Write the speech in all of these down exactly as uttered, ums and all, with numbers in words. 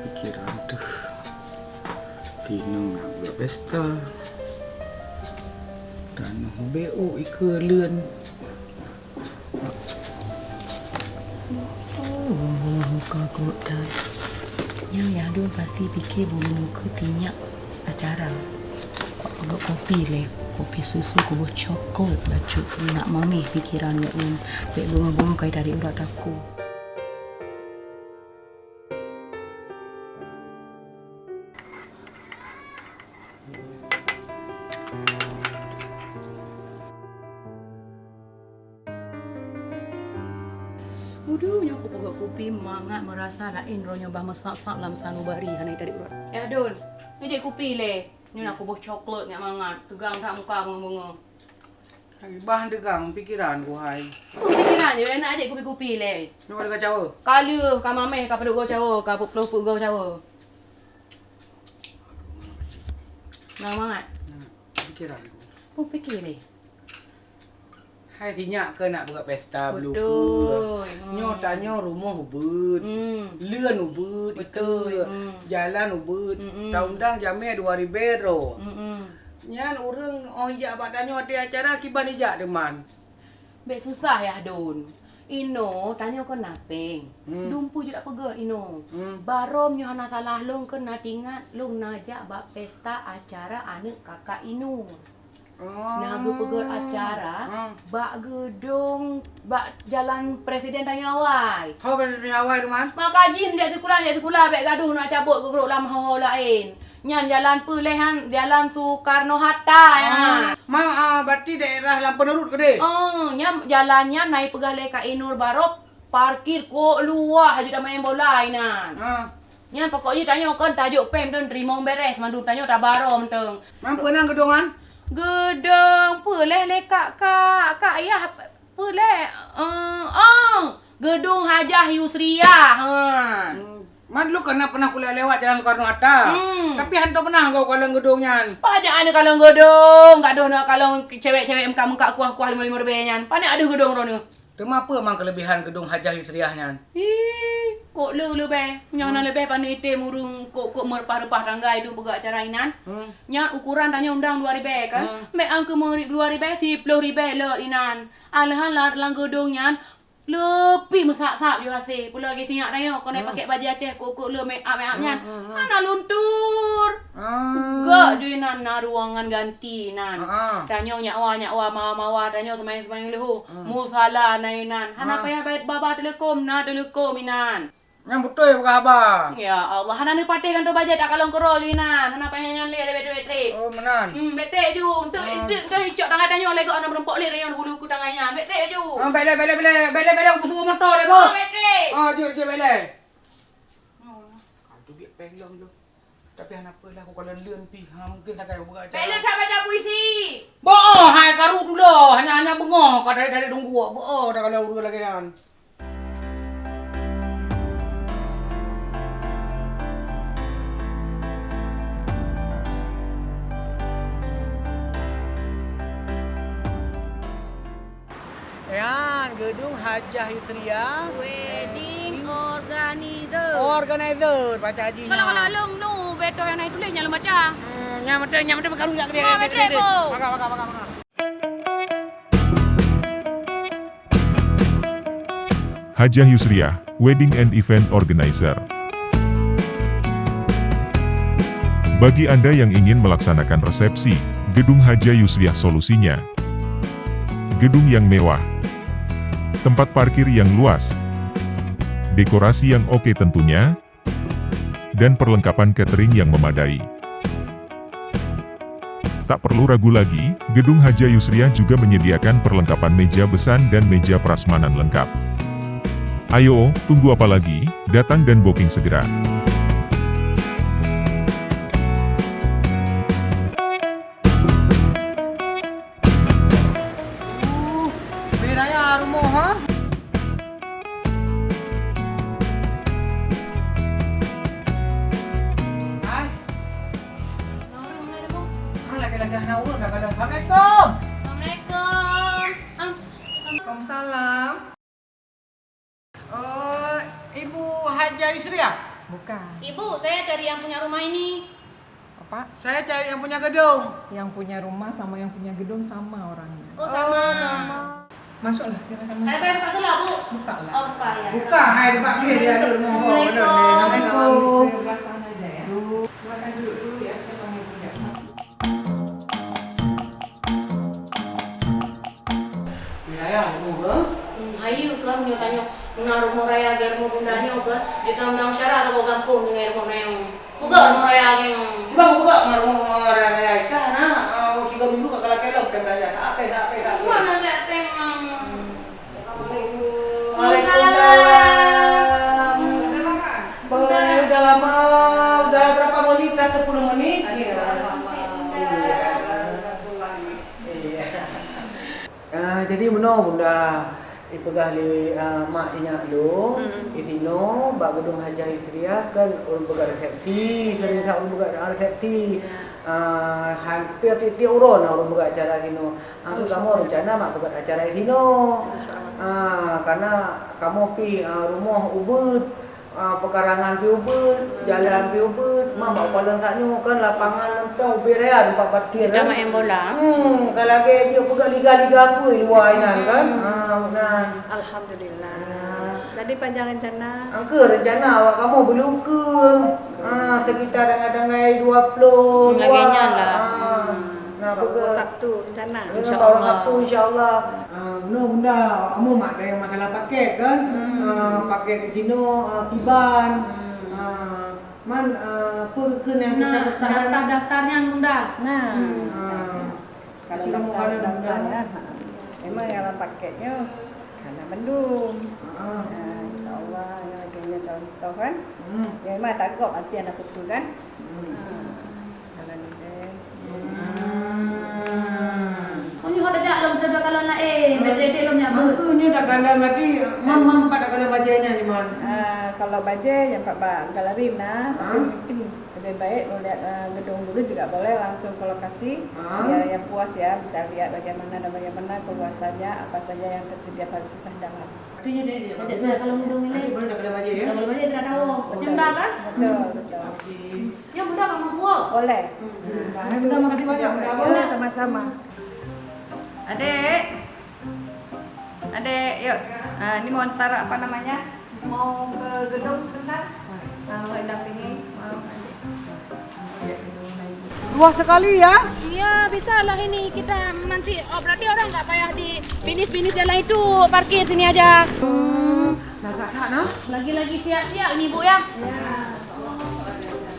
Pikiran teuh. Tinong nak buet pesta. Tanoh beu ikeue leuen. Oh, muka krot that. Nyan Yah Don pasti pike bunoe keu tinyak acara. Kuak peugot kopi lé, kopi susu kuboh coklat bacut. Nak mameh pikiran Yah Don. Bèk beungoh-beungoh kai tarék urat takue. Udu, nyoe kupeugöt kupi mangat meurasa laén droeneuh bah meusak-sak lam sanubari hana tarék urat. Eh, Adun, nyoe jép kupi lé. Nyoe na kuboh coklat nyak mangat. Teugang that muka beungoh-beungoh. Hai, bah teugang, pikiran ku hai. Peue pikiran jih, nak jép kupi-kupi lé. Nyoe ka cawa. Ka lheueh, ka mameh, ka padub goe cawa, ka peuet ploh peuet goe cawa. Nah, mangat. Nah, pikiran ku. Peue pike lé? Hai, sinyak keu nak buka pesta beutôi, beulukue. Hmm. Nyoe tanyoe rumoh ubeuet, hmm, leuen ubeuet, beutôi, ikeue, hmm, jalan ubeuet, hmm, taundang jamé dua ribèe droe. Hmm. Nyan ureueng óh ijak bak tanyoe watèe acara kiban ijak teuma. Bèk susah yah Don. Inoe tanyoe kon na péng. Hmm. Dumpeue jeuet peugöt inoe. Hmm. Barôm nyoe hana salah lôn kon na teuingat lôn na jak bak pesta acara aneuk kakak Inur. Oh. Na geupeugöt acara, hmm, bak geudong, bak jalan presiden tanyoe awai. Ho presiden tanyoe awai teuma? Maka jih jak sikula, jak sikula bèk gadoh na cabot geugrok lam ho-ho laén. Nyan jalan peue lé han, jalan Soekarno Hatta nyan. Ah, ma, ah, berarti daerah Lampeue Nurut keudéh? Oh, nyan jalan nyan na ipeugah lé Kak Inur barô parkir kok luwah aju tamanyong bola inan. Ah. Nyan pokok jih tanyoe kon tajok péng mantong teurimong bèrèh mandum tanyoe tabarô mantong. Man peue nan geudong nyan? Geudong peue lé lé kak, kak, kak yah. Peue lé? Eh, oh, Geudong Hajah Yusriah, ha. Hmm. Man lôn ka na pernah kulewat jalan Soekarno Hatta. Hmm. Tapi hantom pernah goe kalon geudong nyan. Pajan kalon geudong, gadoh na kalon cewek-cewek meukat-meukat kuah-kuah lima-lima ribèe nyan. Pané adoh geudong droeneuh. Teuma peue mang keulebihan geudong Hajah Yusriah nyan? Ih, kok le leubeh. Nyoe na, hmm, leubeh pané item ureueng kok-kok meureumpah-reumpah tanggai dum peugah acara inan. Hmm. Nyan ukuran tanyoe undang dua ribèe kan? Hmm. Meuangkeu meuri dua ribèe, siploh ribèe lé inan. Aleuhan la-, lam geudong nyan leupie meusak-sak ju hasé. Pulo lagèe sinyak tanyoe, kon, hmm, pakèk bajèe Aceh, kok-kok le make up, make up nyan. Hmm, hmm, hmm. Hana luntur. Ah. Gak ju inan na ruangan ganti nan. Ah, ah. Tanyoe nyakwa, nyakwa, mawa, mawa, tanyoe seumayang, seumayang leuhô. Hmm. Musala na inan. Hana, ah, payah baba teuleukom, na teuleukom inan. Nyang beutôi peugah haba. Ya Allah, hana neupatéh gantoe bajèe takalon keudroe ju inan. Hana payah nyan lé, bèk trép. Oh, meunan. Hmm, bèk trép ju. Enteuk, ah, enteuk, enteuk icok tangai tanyoe lé gok na meurumpok lé tanyoe bulu ku tangai nyan. Bèk trép ju. Ah, bèk lé, bèk lé, bèk lé, bèk lé, bèk lé, aku peusuruh moto lé, Bos. Oh, bèk trép. Ah, jeuet, jeuet, bèk lé. Oh, aduh, biet péng lom tu. Tapi hana peue lah, aku kalon leuen pih. Ha, mungkin sagai aku buka acara. Bèk lé that baca puisi. Boh, hai karu tulo, hanya, hanya beungoh ka dari, dari dong gua. Boh, dah kalau urus lagi kan. Nyan, geudong Hajah Yusriah. Wedding organizer. Organizer, baca haji nyan. Kalau, kalau lôn, lôn, betoh nyang na tuléh nyan lôn baca. Hmm, nyan beutôi, nyan beutôi, meukaru jak. Nyan beutôi, Bu. Maka, maka, maka, maka. Hajah Yusriah, Wedding and Event Organizer. Bagi Anda yang ingin melaksanakan resepsi, gedung Hajah Yusriah solusinya. Gedung yang mewah, tempat parkir yang luas, dekorasi yang oke tentunya, dan perlengkapan catering yang memadai. Tak perlu ragu lagi, Gedung Hajah Yusriah juga menyediakan perlengkapan meja besan dan meja prasmanan lengkap. Ayo, tunggu apa lagi? Datang dan booking segera. Uh, beda ya rumoh, ha? Hai. Nah, ureueng mulai demo. Ah, lagèe-lagèe hana ureueng dah kadang. Assalamualaikum. Assalamualaikum. Am-, am- Waalaikumsalam. Eh, Ibu Hajah Yusriah? Bukan. Ibu, saya cari yang punya rumah ini. Apa? Saya cari yang punya gedung. Yang punya rumah sama yang punya gedung sama orangnya. Oh, sama. Masuklah, silakan masuk. Saya buka sebelah, Bu? Buka lah. Oh, buka, ya. Buka, hai, buka dia, dia ada rumah. Assalamualaikum. Assalamualaikum. Sebelah sana aja, ya. Silakan duduk dulu, ya, saya panggil dulu, ya. Ni raya rumoh ke? Hmm, hayu ke meunyoe tanyoe na rumoh raya lagèe rumoh bunda nyoe ke, jeuet na undang syara saboh gampông deungon rumoh nyoe. Peugah rumoh raya nyoe. Peugah, peugah ngon rumoh raya-raya. Ka na, ah, sigoe minggu ka lakèe lom pèng raya. Sape, sape, sape. Mana lihat pèng, ah? Waalaikumsalam. Udah lama, udah berapa menit? Dah sepuluh menit? Iya. Iya. Iya. Ah, jadi meunoe bunda, ipeugah lé, ah, mak sinyak lôn, hmm, isinoe bak Gedong Hajah Yusriah kan ureueng peugah resepsi, sering that ureueng peugah resepsi. Ya. Ah, hampir tiep-tiep uroe na ureueng peugah acara sinoe. Angku kamoe rencana mak peugah acara sinoe. Insya Allah. Ah, karena kamoe pih, ah, rumoh ubit, ah, pekarangan pih ubit, jalan pih ubit, ma bak paleng sak nyoe kan lapangan lom tong ubit raya teumpat parkir kan. Kita main bola. Hmm, ka lagèe jih peugah liga-liga peue luwa inan kan. Hmm. Ah, meunan. Alhamdulillah. Jadi panjang rencana? Angku rencana awak kamoe beuluka. Ah, sekitar tanggai-tanggai dua puluh dua. Hmm, lagèe nyan lah. Ah. Hmm. Nah, peugah Sabtu rencana. Insya Allah. Sabtu, insya Allah. Ah, bunoe bunda, awak kamoe mak ada yang masalah paket kan? Hmm. Ah, paket di sinoe, ah, kiban. Hmm. Ah, man, ah, peue keuh yang kita ketahui? Daftar-daftar nyan bunda. Nah. Hmm. Ah. Kalau daftar, daftar nyan, ha. Memang dalam paket nyoe hana mandum. Ah. Ah, insya Allah, nyoe lagèe nyoe contoh kan. Hmm. Ya, memang tak gop arti anak putu kan. Hmm. Ah. Kalau ni deh. Hmm. Oh, nyoe hot aja lom daripada kalon laén. Dek-dek lom nyak beuet. Aku nyoe dah kalon tadi, mam, mam pat dah kalon bajèe nyan, Man. Ah, kalau bajèe nyang pat bak galeri na, tapi mungkin lebih baik melihat, ah, gedung dulu juga boleh, langsung ke lokasi. Ah. Biar yang puas ya, bisa lihat bagaimana dan bagaimana keluasannya, apa saja yang tersedia fasilitas dalam. Artinya dia, dia, dia, kalau gedung ini, boleh dah kalon bajèe ya? Dah kalon bajèe, tidak tahu. Betul. Nyang dah kan? Betul, betul. Okey. Ya, bunda, kamu buat. Boleh. Hmm. Hai, bunda, makasih banyak, bunda. Ya, sama-sama. Adik. Adik, yuk. Ah, ini mau ntar apa namanya? Mau ke gedung sebentar. Ah, mau dampingi. Mau, adik. Luas sekali ya? Iya, bisa lah ini kita nanti. Oh, berarti orang nggak payah di finish-finish jalan itu, parkir sini aja. Hmm, dah tak, tak, nah. Lagi-lagi siap-siap ni, Bu, ya. Ya.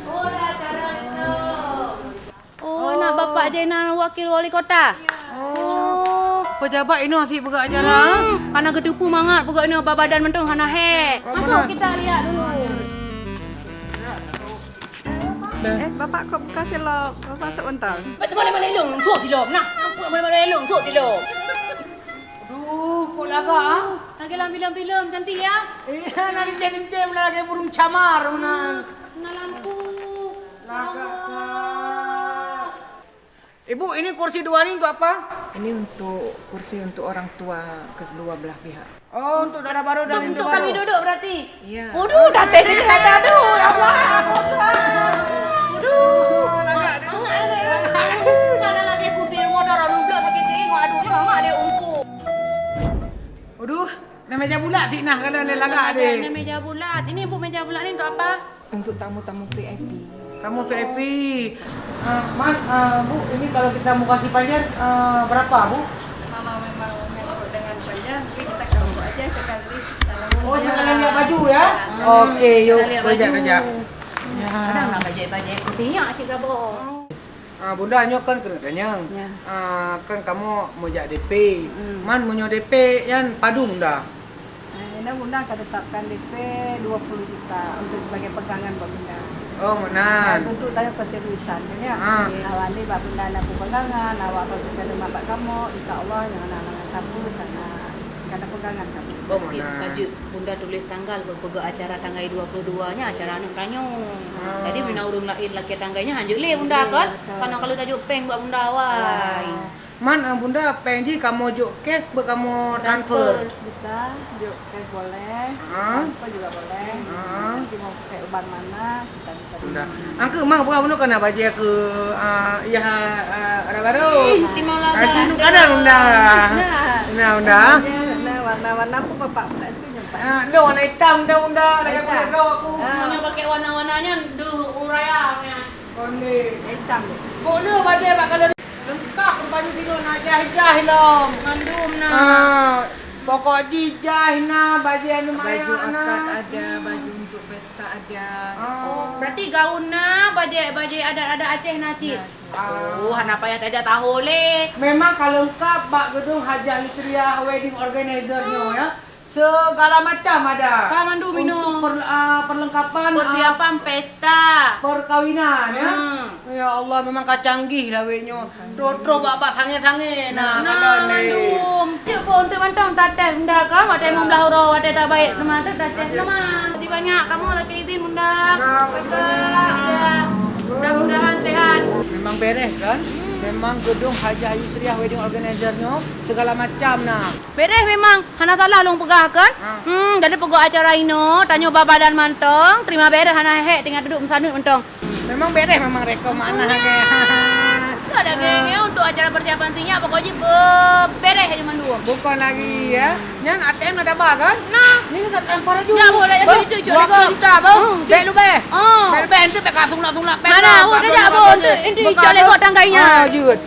Oh, ada acara besok. Oh, anak bapak Zainal wakil wali kota. Oh. Pejabat inoe sit peugah acara. Hmm, hana geuteupeue mangat peugah inoe, bak badan mantong hana hék. Masuk kita lihat dulu. Eh, bapak kok buka silop? Bapak sebentar. Macam mana-mana ilong, sok silop. Nah, ampun, mana-mana ilong, sok silop. Aduh, kok lagak ah? Lagi dalam filem-filem, cantik ya? Iya, na licem-licem lagèe burung camar, nah. Hmm, na lampu. Lagak, Kak. Ibu, ini kursi dua ni untuk apa? Ini untuk kursi untuk orang tua kedua belah pihak. Oh, untuk dara barô dan untuk kami duduk berarti? Iya. Waduh, dah teh dia dah, aduh, ya Allah. Aduh. Mana lagi kursi motor, aduh, pula sakit telinga, aduh, ni mama ada umpuk. Waduh, na meja bulat sit nah, kalau ada lagak deh. Ada meja bulat. Ini, Bu, meja bulat ni untuk apa? Untuk tamu-tamu V I P. Tamu V I P. Ah, Man, ah, Bu, ini kalau kita mau kasih panjar, ah, berapa, Bu? Kalau memang menyangkut dengan panjar, mungkin kita gabung aja sekali. Oh, sekalian lihat baju ya? Ya. Oke, yuk, kita lihat baju. Kejap, kejap. Ya. Kadang nak bajèe-bajèe, kupinya cik gabung. Ah, bunda nyoe kan keuneuk tanyong. Ya. Ah, kan kamoe meujak D P. Hmm. Man meunyoe D P nyan padum bunda? Ah, inoe bunda ka tetapkan D P dua puluh juta untuk sebagai pegangan buat bunda. Oh, meunan. Dan untuk tanya keseriusan, kan, ya? Ah. Awak ni bak bunda na pegangan, awak bak bunda leumah bak kamoe, insya Allah nyan hana halangan sapeue, karena ka na pegangan kamoe. Oh, meunan. Ka jeuet bunda tuléh tanggal, beupeugah acara tanggai dua puluh dua nyan acara aneuk tanyoe. Ah. Jadi, bila ureueng laén lakèe tanggai nyan, hanjeuet lé bunda, kan? Iya, betul. Karena kalau tajok péng buat bunda awai. Ah. Man, eh, bunda, péng jih kamoe jok cash, beu kamoe transfer? Transfer bisa, jok cash boleh, ah, transfer juga boleh. Ah. Nanti mau pakai Mana kita bisa. Unda. Angkeu mak buka bunoe kana bajèe keu, ah, yah, ah, ada baru. Ih, timang laga. Aci nu kada unda. Nah. Nah, unda. Nah, warna-warna aku bapak buka sini, Pak. Ah, lo warna hitam dah unda, lagi aku nak aku. Ah. Hanya pakai warna-warnanya duh uraya punya. Konde. Hitam. Kok le bajèe bak kalau lengkap rupanya sinoe na jai-jai lom. Mandum na. Ah, pokok jih jai na, bajèe anu maya na. Baju akad ada, baju untuk pesta ada. Ah. Oh, berarti gaun na, bajèe-bajèe adat-adat Aceh na cit. Nah, cit. Ah. Oh, hana payah tajak tahu lé. Memang ka lengkap bak gedung Hajah Yusriah Wedding Organizer nyoe ya. Segala macam ada. Ka mandum inoe. Untuk per-, ah, perlengkapan, ah, persiapan pesta. Perkawinan ya. Hmm. Ya Allah, memang ka canggih lawét nyoe. Troh-troh bak-bak sangé-sangé. Nah, nah, mandum. Cuk, bu, untuk mantong tates bunda ka, watèe meubelah uroe, watèe tabaik teuma tu tates teuma. Makasih banyak. Kamu lagi izin bunda. Nah, makasih banyak. Ya. Mudah-mudahan sehat. Memang beres kan? Hmm. Memang gedung Hajah Yusriah Wedding Organizer nyoe segala macam na. Beres memang, hana salah lôn peugah kan? Ha. Hmm, jadi peugöt acara inoe, tanyoe ba badan mantong, terima beres hana hék tinggai duduek meusaneut mantong. Memang beres memang rekor mana ke. Ada geng ya untuk acara persiapan sinyak pokok jih be-, beres aja mandum. Bukan lagi ya. Nyan A T M ada ba kan? Nah. Ni tak transfer juga. Ya, boleh, ya, boleh, cucuk, cucuk, cucuk. Dua puluh juta, bang. Hmm, cuk. Baik lu, beh. Oh. Baik lu, beh. Ente beh kasung nak sunglah. Mana? Oh, dah, bang. Ente cok legok tanggai nya. Ah, jut.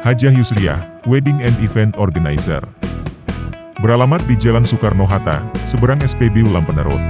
Hajah Yusriah, Wedding and Event Organizer. Beralamat di Jalan Soekarno Hatta, seberang S P B U Lampener Road.